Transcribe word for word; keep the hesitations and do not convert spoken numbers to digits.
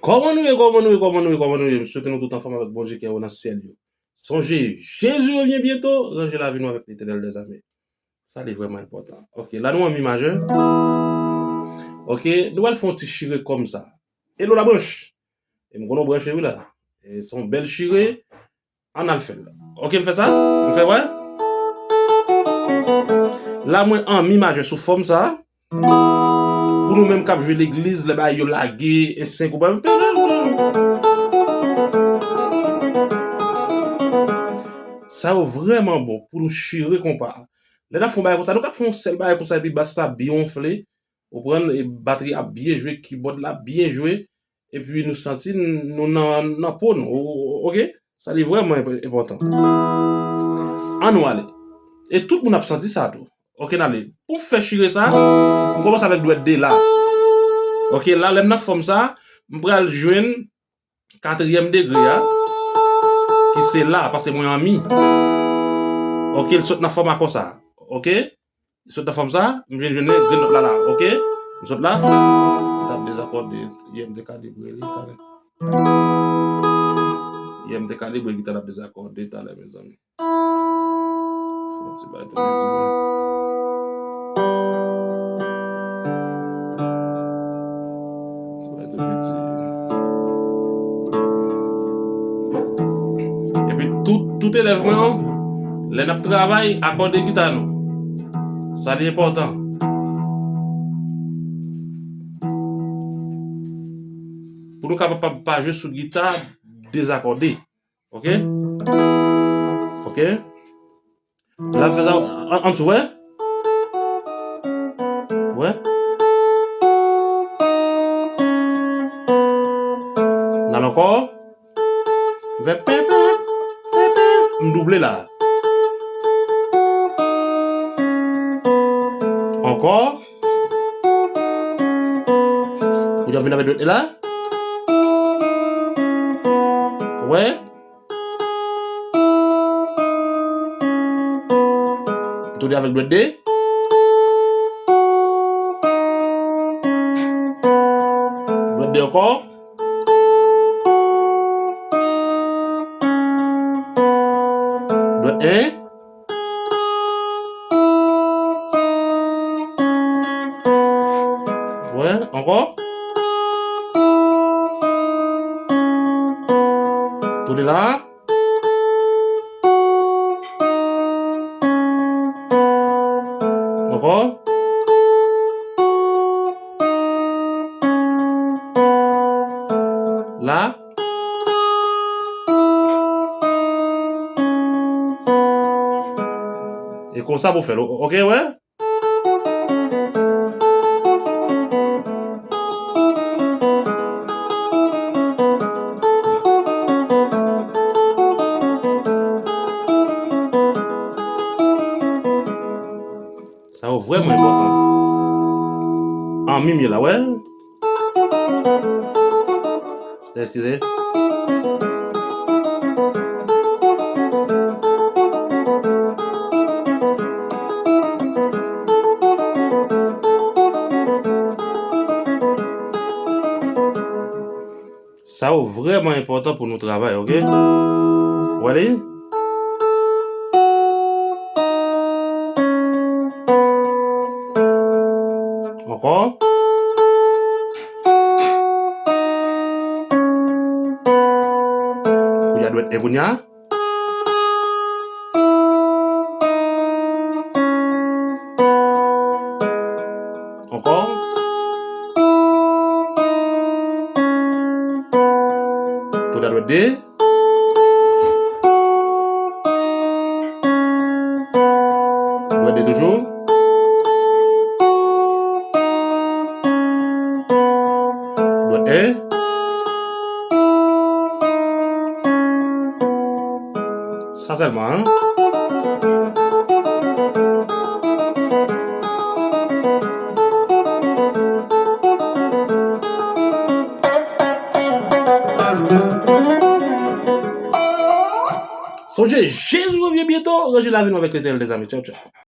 Kòman nou ye, kòman nou ye, kòman nou ye, kòman nou ye? M swete nou tout anfòm avèk Bondye ki anwo nan syèl yo. Sonje, Jezi revyen byento, ranje lavi nou avèk Letènèl dèzame. Sa li vrèman enpòtan. Ok, la nou an mi majè. Ok, nou pral fè yon ti chire kòm sa. Elo la branch. E m konnen w branche wi la. E se yon bèl chire. Ann al fè l. Ok, m fè sa? M fè wè? La mwen an mi majè sou fòm sa. Pou nou menm k ap jwe legliz, lè bagay yo lage, e senk ou pa. Sa yo vrèman bon pou nou chire konpa a. Lè n ap fè yon bagay konsa, nou ka fè yon sèl bagay konsa epi bas la byen wonfle, ou konprann, e batri a byen jwe, kibòd la byen jwe, epi nou santi n- nou nan, nan po nou, o- o- ok? Sa li vrèman enp- enpòtan. Ann nou ale. E tout moun ap santi sa tou. Ok, n ale. Pou fè chire sa, m kòmanse avèk dwèt de la. Ok, la, lè m nan fòm sa, m pral jwenn katriyèm degre a, ki se la, paske mwen an mi. Ok, l sot nan fòm a konsa. Ok? Li sot nan fòm sa, m vin jwenn grenn nòt la la. Ok? M sot la. Li t ap dezakòde, yè m te kalibre li talè. Yè m te kalibre gita l ap dezakòde talè, mezanmi. Fè yon ti bagay tou piti. Ti bagay tou piti. Epi tout, tout elèv mwen yo, lè n ap travay, akòde gita nou. Sa li enpòtan. Pou nou kapab pa, pa jwe sou gita dezakòde. Ok? Ok? La m fè sa an, ansou, wè? Wè? N al ankò. M fè pen, pen, pen, pen. M double la. Ankò. Kounye a m vin avèk dwèt la. Wè. Tounen avèk dwèt de. Dwèt de ankò. Dwèt en. Wè, ankò. Tounen la. Ankò. La. E konsa pou fè l, o-, ok, wè? Sa yo vrèman enpòtan. An mi m ye la, wè. Eskize. Sa yo vrèman enpòtan pou nou travay, ok? Ou wè li? Ankò. Kounye a dwèt en kounye a. Ankò. Kounye a dwèt de. Dwèt de toujou. Dwèt en. Sa sèlman, en. Sonje, Jezi revyen byento, ranje lavi nou avèk Letènèl, lèzami. Tchaw, tchaw.